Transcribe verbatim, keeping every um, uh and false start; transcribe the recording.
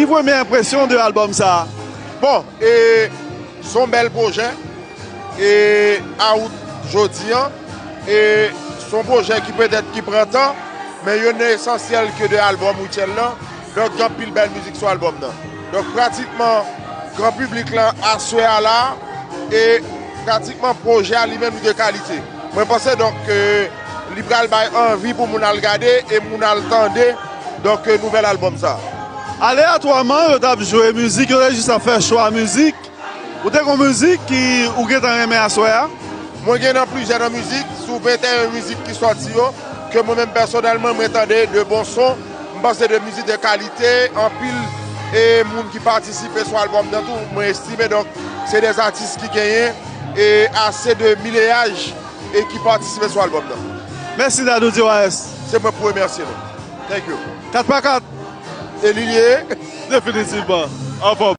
Ki premye enpresyon de albòm sa a? Bon, e, se yon bèl pwojè. E, a out jodi an, e, se yon pwojè ki petèt ki pran tan, men youn nan esansyèl ke de albòm Rutshelle lan. Donk, gen anpil bèl mizik sou albòm nan. Donk, pratikman, gran piblik lan aswè a la, e pratikman pwojè a li menm li de kalite. Mwen panse, donk, ke li pral bay anvi pou moun al gade e moun al tande, donk, nouvèl albòm sa. Aleyatwaman, yo t ap jwe mizik, yo te jis ap fè chwa mizik. Ou te gon mizik ki ou gentan renmen aswè a? Mwen gen nan plizyè nan mizik, sou venteyen mizik ki sòti yo, ke mwen menm pèsonèlman mwen tande de bon son, m panse de mizik de kalite, anpil e moun ki patisipe sou albòm nan tou, mwen estime donk se de atis ki genyen e ase de mileyaj e ki patisipe sou albòm nan. Mèsi Dadou T Y S. Se mwen pou remèsye nou. Thank you. Kat pa kat. E li ye. Definitivman. Anfòm.